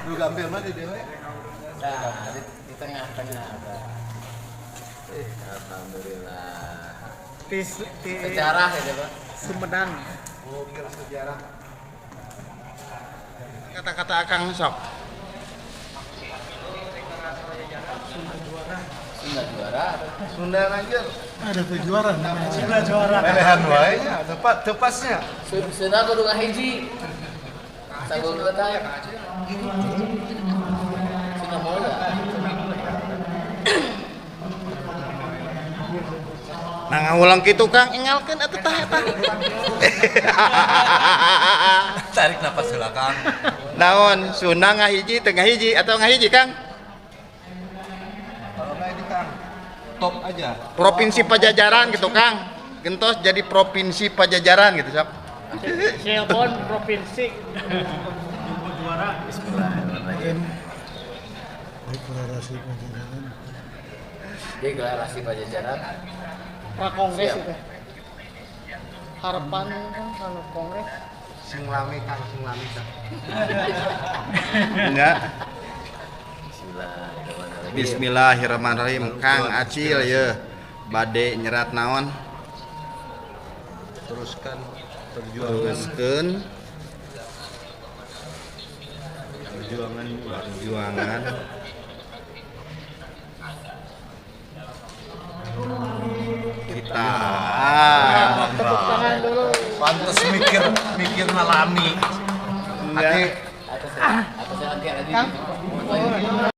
Lu gampir mah di dieu we. Nah, di tengah-tengah ada. Alhamdulillah. Di Sejarah ya, Pak. Sumedang. Ukir sejarah. Kata-kata Akang sok. Sunda juara. Sunda anjir. Ada tuh juara namanya. Sunda juara. Pilihan wae nya, tepat tepasnya. Sunda kudu ngahiji. Sabung kota. Sunda mola. Nah ngawulang kitu Kang, engalkeun atuh tah eta. Tarik napas heula, Kang. Naon, Sunda ngahiji teu ngahiji atau ngahiji Kang? Kalau enggak ini Kang, top aja. Provinsi Pajajaran gitu Kang. Gentos jadi provinsi Pajajaran gitu sok. Cirebon provinsi. Bismillahirrahmanirrahim. Deklarasi Pajajaran. Deklarasi Pajajaran. Prakongres Siap. itu. Harapan kan kalau kongres. Sing lami Kang, sing lami Kang. Enggak. Bismillahirrahmanirrahim. Bismillahirrahmanirrahim. Kang Acil ye bade nyerat naon? Teruskan perjuangan. Teruskeun Perjuangan. Perjuangan kita. Tepuk tangan dulu. Pantes mikir mikir nalami. Enggak. Atasnya atasnya nanti ada di.